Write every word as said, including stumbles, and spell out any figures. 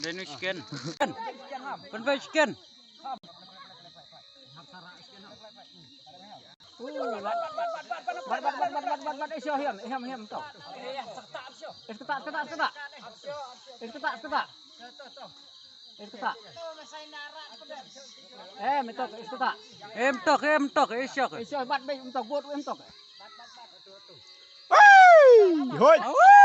Denu chicken. Pynbei chicken. Bat, bat, bat, bat, bat, bat, bat, eh, sio, hiam, hiam, hiam, to. Eh, seketak, seketak, seketak. Eh, seketak, seketak. Eh, seketak. Eh, mentok, eh, seketak. Eh, mentok, eh, mentok, eh, sio. Eh, sio, bat, bat, mentok, bot, eh, mentok. Hoi!